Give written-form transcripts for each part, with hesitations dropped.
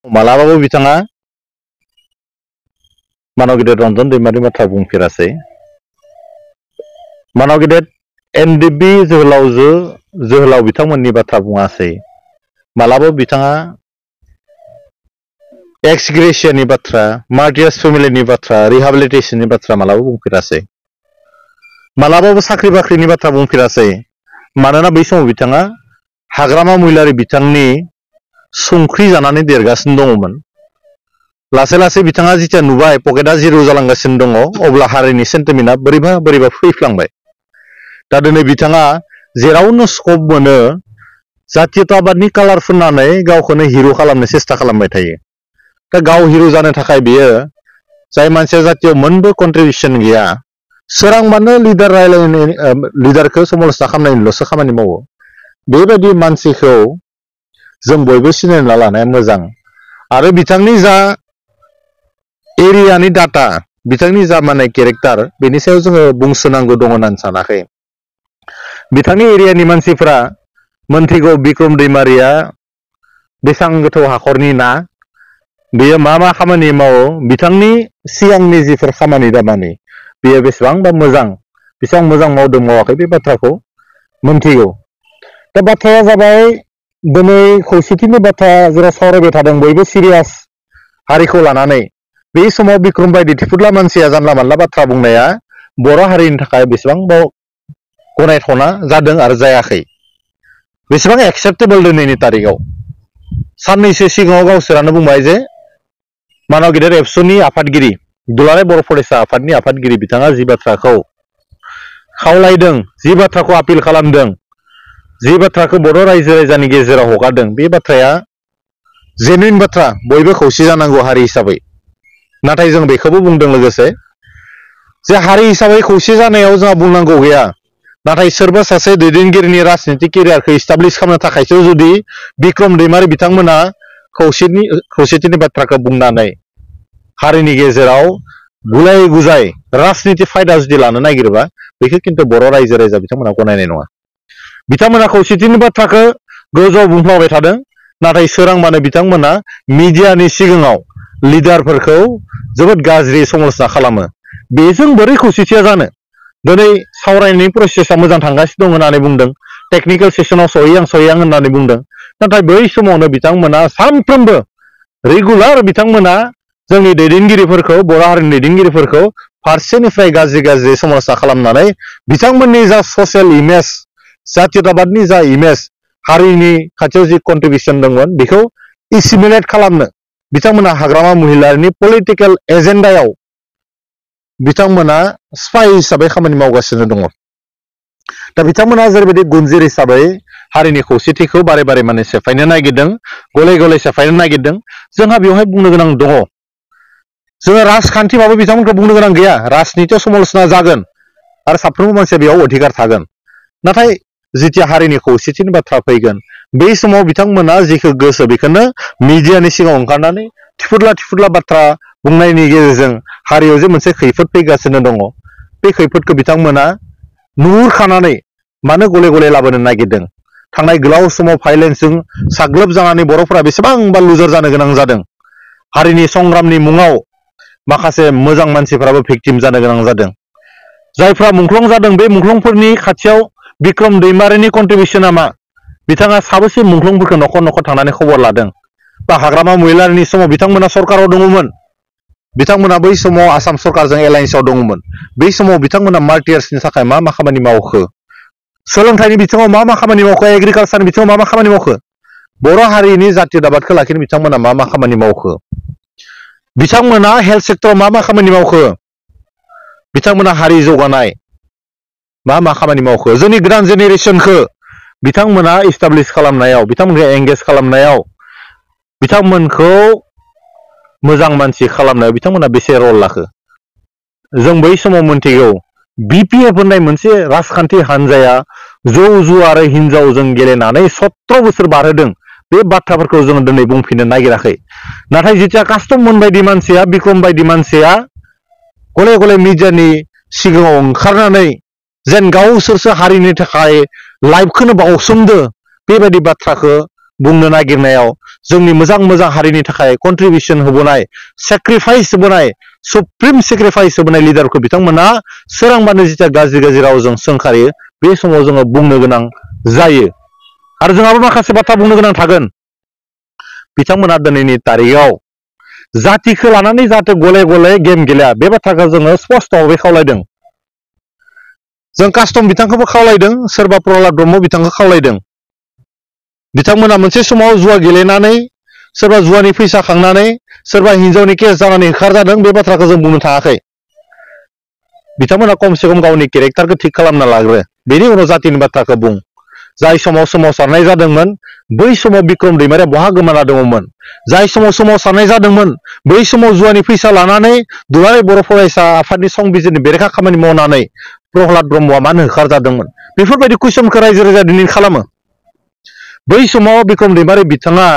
मालाबाबो बिथाङा मानव गेदेर रन्जन दैमारि बाथ्रा बुंफेरासै। मानव गेदेर एनडिबि जोहोलाव बिथांमोननि बाथ्रा बुङासै। मालाबाबो बिथाङा एक्स ग्रेसियानि बाथ्रा, मार्टियार्स फेमिलिनि बाथ्रा, रिहाबिलिटेशननि बाथ्रा मालाबाबो बुंफेरासै। मालाबाबो साख्रि बाख्रिनि बाथ्रा बुंफेरासै। मानोना बै समाव बिथाङा हाग्रामा महिलारि बिथांनि संख्रि जानानै देरगासिनो दङमोन। लासै लासै बिथाङा जिथिया नुबाय पकेटआ जिर' जालांगासिनो दङ, अब्ला हारिनि सेन्टिमेन्टआ बोरैबा फैफ्लांबाय। दा दिनै बिथाङा जेरावनो स्कप मोनो जातीयताबादनि कालार फुननानै गावखौनो हिर' खालामनो सेस्था खालामबाय थायो। दा गाव हिर' जानो थाखाय बियो जाय मानसिया जातीयाव मोनबो कन्ट्रिबिउसन गैया, सोरांबानो लिडारखौ समालोचना खालामनायनिल'सो खामानि मावो। बेबायदि मानसिखौ जों बयबो सिनायना लानाया मोजां। आरो बिथांनि जा एरियानि डाटा, बिथांनि जा माने केरेक्टार, बेनि सायाव जोङो बुंसोनांगौ दङ होननानै सानाखै। बिथांनि एरियानि मानसिफोरा मोनथिगौ बिक्रम दैमारिया बेसेबां गोथौ हाखरनि ना, बेयो मा मा खामानि मावो, बिथांनि सिगांनि जिफोर खामानि दामानि बेयो बेसेबांबा मोजां, बेसेबां मोजां मावदों मावाखै बे बाथ्राखौ मोनथिगौ। दा बाथ्राया जाबाय दिनै खौसेथिनि बाथ्रा जेराव सावरायबाय थादों बयबो सिरियास हारिखौ लानानै, बे समाव बिक्रम बायदि थिफुदला मानसिया जानला मानला बाथ्रा बुंनाया बर' हारिनि थाखाय बेसेबांबा गनायथावना जादों आरो जायाखै, बेसेबां एक्सेप्टेबल दिनैनि तारिखआव। साननैसो सिगाङाव गावसोरानो बुंबाय जे मानव गेदेर एबसुनि आफादगिरि, दुलाराय बर' फरायसा आफादनि आफादगिरि बिथाङा जि बाथ्राखौ खावलायदों, जि बाथ्राखौ आपिल खालामदों, जि बाथ्राखौ बर' रायजो राजानि गेजेराव हगारदों, बे बाथ्राया जेनुइन बाथ्रा। बयबो खौसे जानांगौ हारि हिसाबै। नाथाय जों बेखौबो बुंदों लोगोसे जे हारि हिसाबै खौसे जानायाव जोंहा बुंनांगौ गैया। नाथाय सोरबा सासे दैदेनगिरिनि राजनीतिक केरियारखौ इस्टाब्लिश खालामनो थाखायसो जुदि बिक्रम दैमारि बिथांमोना खौसेथिनि बाथ्राखौ बुंनानै हारिनि गेजेराव गुलाय गुजाय राजनीति फायदा जुदि लानो नागिरोबा, बेखौ खिन्थु बर' रायजो राजा बिथांमोना गनायनाय नङा। बिथांमोना खौसेथिनि बाथ्राखौ गोजौआव बुंफ्लांबाय थादों, नाथाय सोरांबानो बिथांमोना मिडियानि सिगाङाव लिडारफोरखौ जोबोद गाज्रि समालोचना खालामो। बेजों बोरै खौसेथिया जानो? दिनै सावरायनायनि प्रसेसा मोजां थांगासिनो दं होननानै बुंदों, टेक्निकेल सेसनाव सहैहां होननानै बुंदों। नाथाय बै समावनो बिथांमोना सानफ्रोमबो रेगुलार बिथांमोना जोंनि दैदेनगिरिफोरखौ, बर' हारिनि दैदेनगिरिफोरखौ फारसेनिफ्राय गाज्रि समालोचना खालामनानै बिथांमोननि जा ससियेल इमेज, जातीयताबादनि जा इमेज, हारिनि खाथियाव जि कन्ट्रिबिउसन दंमोन, बेखौ एसिमिलेट खालामनो बिथांमोना हाग्रामा महिलारिनि पलिटिकेल एजेन्डायाव बिथांमोना स्पाइ हिसाबै खामानि मावगासिनो दङ। दा बिथांमोना जेरैबायदि गुनजिर हिसाबै हारिनि खौसेथिखौ बारे बारे माने सेफायनो नागिरदों, गले गले सेफायनो नागिरदों, जोंहा बेवहाय बुंनो गोनां दङ। जोङो राजखान्थिबाबो बिथांमोनखौ बुंनो गोनां गैया। राजनितियाव समालोचना जागोन आरो साफ्रोमबो मानसिया बेयाव अधिकार थागोन। नाथाय जिथिया हारिनि खौसेथिनि बाथ्रा फैगोन, बे समाव बिथांमोना जिखौ गोसो बेखौनो मिडियानि सिगाङाव ओंखारनानै थिफुदला बाथ्रा बुंनायनि गेजेरजों हारियाव जे मोनसे खैफोद फैगासिनो दङ, बे खैफोदखौ बिथांमोना नुहुरखानानै मानो गले गले लाबोनो नागिरदों? थांनाय गोलाव समाव भाइलेन्सजों साग्लोबजानानै बर'फोरा बेसेबांबा लुजार जानो गोनां जादों। हारिनि संग्रामनि मुङाव माखासे मोजां मानसिफोराबो भिक्टिम जानो गोनां जादों। जायफ्रा मुंख्लं जादों, बे मुंख्लंफोरनि खाथियाव बिक्रम दैमारिनि कन्ट्रिबिउसना मा? बिथाङा साबेसे मुंख्लंफोरखौ न'खर न'खर थांनानै खबर लादों? बा हाग्रामा महिलारिनि समाव बिथांमोना सरकाराव दङमोन, बिथांमोना बै समाव आसाम सरकारजों एलायन्सआव दङमोन। बै समाव बिथांमोना मार्टियार्सनि थाखाय मा मा खामानि मावखो? सोलोंथाइनि बिथिङाव मा मा खामानि मावखो? एग्रिकालसारनि बिथिङाव मा मा खामानि मावखो? बर' हारिनि जातीयताबादखौ लाखिनो बिथांमोना मा मा खामानि मावखो? बिथांमोना हेल्थ सेक्टराव मा मा खामानि मावखो? बिथांमोना हारि जौगानाय मा मा खामानि मावखो? जोंनि गोदान जेनेरेसनखौ बिथांमोना इस्टाब्लिश खालामनायाव, बिथांमोनखौ एंगेज खालामनायाव, बिथांमोनखौ मोजां मानसि खालामनायाव बिथांमोना बेसे रल लाखो? जों बै समाव मोनथिगौ बिपिएफ होननाय मोनसे राजखान्थि हान्जाया जौ जुवा आरो हिनजावजों गेलेनानै 17 बोसोर बारहोदों। बे बाथ्राफोरखौ जों दिनै बुंफिननो नागिराखै। नाथाय जिथिया कास्टममोन बायदि मानसिया, बिक्रम बायदि मानसिया गले गले मिडियानि सिगाङाव ओंखारनानै जेन गावसोरसो हारिनि थाखाय लाइफखौनो बावसोमदो, बेबायदि बाथ्राखौ बुंनो नागिरनायाव जोंनि मोजां हारिनि थाखाय कन्ट्रिबिउसन होबोनाय सेक्रिफाइस होबोनाय सुप्रिम सेक्रिफाइस होबोनाय लिडारखौ बिथांमोना सोरांबानो जिता गाज्रि रावजों सोंखारियो बे समाव जोङो बुंनो गोनां जायो आरो जोंहाबो माखासे बाथ्रा बुंनो गोनां थागोन बिथांमोना दिनैनि तारिखआव जातिखौ लानानै जाहाथे गले गले गेम गेलेया बे बाथ्राखौ जोङो स्पष्टयै खावलायदों जों कास्टम बिथांखौबो खावलायदों सोरबा प्रहलाद ब्रह्म बिथांखौ खावलायदों बिथांमोना मोनसे समाव जुवा गेलेनानै सोरबा जुवानि फैसा खांनानै सोरबा हिनजावनि केस जानानै होखारजादों बे बाथ्राखौ जों बुंनो थाङाखै बिथांमोना खमसे खम गावनि केरेक्टारखौ थिग खालामना लाग्रो बेनि उनाव जातिनि बाथ्राखौ बुं जाय समाव सोमावसारनाय जादोंमोन बै समाव बिक्रम दैमारिया बहा गोमाना दङमोन जाय समाव सोमावसारनाय जादोंमोन बै समाव जुवानि फैसा लानानै दुलाराय बर' फरायसा आफादनि संबिजिरनि बेरेखा खामानि मावनानै प्रहलाद ब्रह्मआ मानो होखारजादोंमोन बेफोरबायदि कुइसनखौ रायजो राजा दिनै खालामो बै समाव बिक्रम दैमारि बिथाङा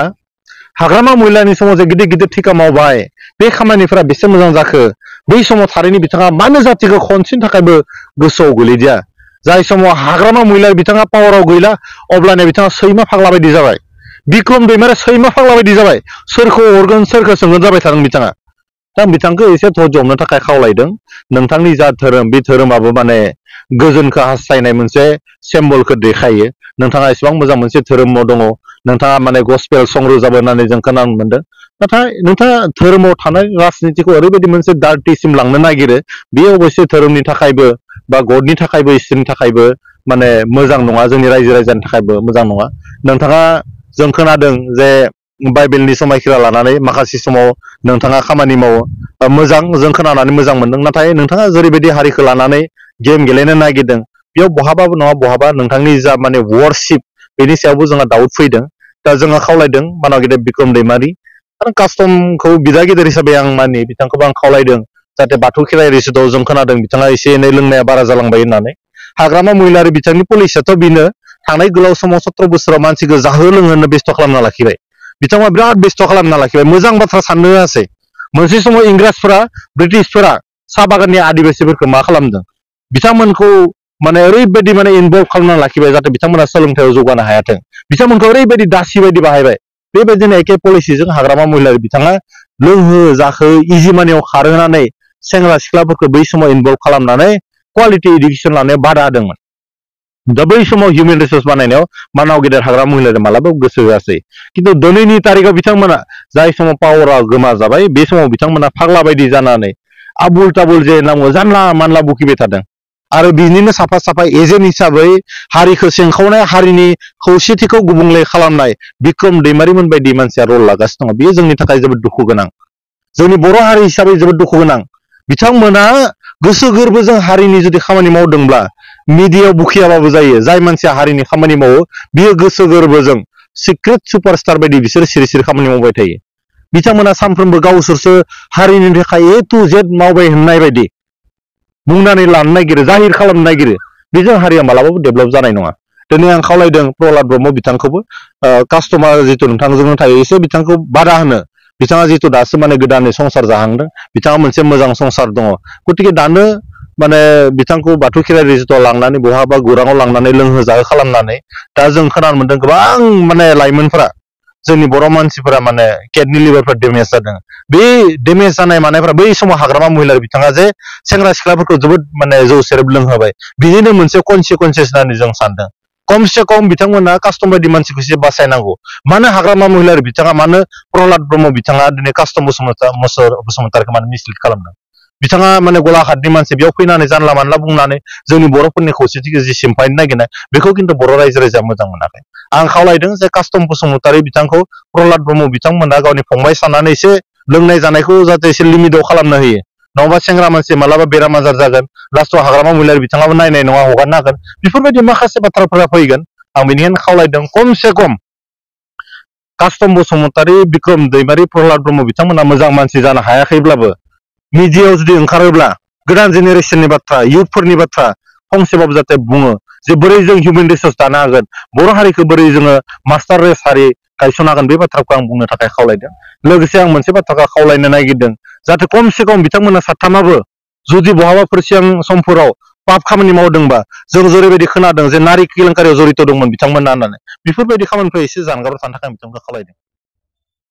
हाग्रामा महिलानि समाव जे गिदिर थिखा मावबाय बे खामानिफोरा बेसे मोजां जाखो बै समाव थारैनो बिथाङा मानो जातिखौ खनसेनि थाखायबो गोसोआव गोलैदिया जाय समाव हाग्रामा महिलारि बिथाङा पावाराव गैला अब्लानो बिथाङा सैमा फाग्ला बायदि जाबाय बिक्रम दैमारिया सैमा फाग्ला बायदि जाबाय सोरखौ हरगोन सोरखौ सोंगोन जाबाय थादों बिथाङा दा बिथांखौ एसे धैर्य हमनो थाखाय खावलायदों नोंथांनि जा धोरोम बे धोरोमाबो माने गोजोनखौ हास्थायनाय मोनसे सिम्बलखौ देखायो नोंथाङा एसेबां मोजां मोनसे धोरोमाव दङ नोंथाङा माने गस्पेल सं रोजाबो होननानै जों खोनानो मोनदों नाथाय नोंथाङा धोरोमाव थानाय राजनितिखौ ओरैबायदि मोनसे डार्टिसिम लांनो नागिरो बे अबयसे धोरोमनि थाखायबो बा गडनि थाखायबो इसोरनि थाखायबो माने मोजां नङा जोंनि रायजो राजानि थाखायबो मोजां नङा नोंथाङा जों खोनादों जे बाइबेलनि समायखिरा लानानै माखासे समाव नोंथाङा खामानि मावो मोजां जों खोनानानै मोजां मोनदों नाथाय नोंथाङा जेरैबायदि हारिखौ लानानै गेम गेलेनो नागिरदों बेयाव बहाबाबो नङा बहाबा नोंथांनि जा माने वर्शिप बेनि सायावबो जोंहा डाउट फैदों दा जोङो खावलायदों मानाव गेदेर बिक्रम दैमारि आरो कास्टमखौ बिदा गिदिर हिसाबै आं माने बिथांखौबो आं खावलायदों जाहाथे बाथौ खेराइ रिसोर्टआव जों खोनादों बिथाङा एसे एनै लोंनाया बारा जालांबाय होननानै हाग्रामा महिलारि बिथांनि पलिसियाथ' बेनो थांनाय गोलाव समाव 17 बोसोराव मानसिखौ जाहो लोंहोनो बेस्थ' खालामना लाखिबाय बिथाङा बिराद बेस्थ' खालामना लाखिबाय मोजां बाथ्रा साननो होआसै मोनसे समाव इंराजफोरा ब्रिटिशफोरा साहा बागाननि आदिबासिफोरखौ मा खालामदों बिथांमोनखौ माने ओरैबायदि माने इनभल्भ खालामना लाखिबाय जाहाथे बिथांमोना सोलोंथायाव जौगानो हायाथों बिथांमोनखौ ओरैबायदि दासि बायदि बाहायबाय बेबायदिनो एखे पलिसिजों हाग्रामा महिलारि बिथाङा लोंहो जाखो इजि मानियाव खारहोनानै सेंग्रा सिख्लाफोरखौ बै समाव इनभल्भ खालामनानै क्वालिटि इडुकेसन लानायाव बादा होदोंमोन दा बै समाव हिउमेन रिसोर्स बानायनायाव मानाव गेदेर हाग्रामा महिलारि मालाबा गोसो होआसै खिन्थु दिनैनि तारिखआव बिथांमोना जाय समाव पावारा गोमा जाबाय बे समाव बिथांमोना फाग्ला बायदि जानानै आबुल ताबुल जे नामो जानला मानला बुखिबाय थादों आरो बिनिनो साफा एजेन्ट हिसाबै हारिखौ सेंखावनाय हारिनि खौसेथिखौ गुबुंले खालामनाय बिक्रम दैमारिमोन बायदि मानसिया रल लागासिनो दङ बेयो जोंनि थाखाय जोबोद दुखु गोनां जोंनि बर' हारि हिसाबै जोबोद दुखु गोनां बिथांमोना गोसो गोरबोजों हारिनि जुदि खामानि मावदोंब्ला मिडियायाव बुखियाबाबो जायो जाय मानसिया हारिनि खामानि मावो बियो गोसो गोरबोजों सिक्रेट सुपारस्टार बायदि बिसोर सिरि सिरि खामानि मावबाय थायो बिथांमोना सानफ्रोमबो गावसोरसो हारिनि थाखाय ए टु जेड मावबाय होननाय बायदि बुंनानै लानो नागिरो जाहिर खालामनो नागिरो बेजों हारिया मालाबाबो डेभेलप जानाय नङा दिनै आं खावलायदों प्रहलाद ब्रह्म बिथांखौबो कास्टमार जिथु नोंथांजोंनो थायो एसे बिथांखौ बादा होनो बिथाङा जिथु दासो माने गोदानै संसार जाहांदों बिथाङा मोनसे मोजां संसार दङ गतिके दानो माने बिथांखौ बाथौ खेराइ रिजर्टआव लांनानै बहाबा गौराङाव लांनानै लोंहोजाहो खालामनानै दा जों खोनानो मोनदों गोबां माने लाइमोनफोरा जोंनि बर' मानसिफोरा माने किडनि लिभारफोर डेमेज जादों बे डेमेज जानाय मानायफोरा बै समाव हाग्रामा महिलारि बिथाङा जे सेंग्रा सिख्लाफोरखौ जोबोद माने जौ सेरेब लोंहोबाय बिनिनो मोनसे कनसिकुवेन्सेस होननानै जों सानदों खमसे खम बिथांमोना कास्टम बायदि मानसिखौ एसे बासायनांगौ मानो हाग्रामा महिलारि बिथाङा मानो प्रहलाद ब्रह्म बिथाङा दिनै कास्टम बसुमतारिखौ माने मिसलिड खालामदों बिथाङा माने गलाघाटनि मानसि बेयाव फैनानै जानला मानला बुंनानै जोंनि बर'फोरनि खौसेथिखौ जि सिमफायनो नागिरनाय बेखौ खिन्थु बर' रायजो राजाया मोजां मोनाखै आं खावलायदों जे कास्टम बसुमतारि बिथांखौ प्रहलाद ब्रह्म बिथांमोना गावनि फंबाय साननानै एसे लोंनाय जानायखौ जाहाथे एसे लिमिटआव खालामनो होयो नङाबा सेंग्रा मानसि मालाबा बेराम आजार जागोन लास्टआव हाग्रामा महिलारि बिथाङाबो नायनाय नङा हगारनो हागोन बेफोरबायदि माखासे बाथ्राफोरा फैगोन आं बेनिखायनो खावलायदों खमसे खम कास्टम बसुमतारि बिक्रम दैमारि प्रहलाद ब्रह्म बिथांमोना मोजां मानसि जानो हायाखैब्लाबो मिडियायाव जुदि ओंखारोब्ला गोदान जेनेरेसननि बाथ्रा इयुथफोरनि बाथ्रा फंसेबाबो जाहाथे बुङो जे बोरै जों हिउमेन रिसोर्स दानो हागोन बर' हारिखौ बोरै जोङो मास्टार रेस हारि गायसननो हागोन बे बाथ्राखौ आं बुंनो थाखाय खावलायदों लोगोसे आं मोनसे बाथ्राखौ खावलायनो नागिरदों जाहाथे खमसे खम बिथांमोना साथामाबो जुदि बहाबाफोर सिगां समफोराव पाप खामानि मावदोंबा जों जेरैबायदि खोनादों जे नारि केलेंकारियाव जड़ित दंमोन बिथांमोना होननानै बेफोरबायदि खामानिफ्राय एसे जानगाराव थानो थाखाय बिथांमोनखौ खावलायदों।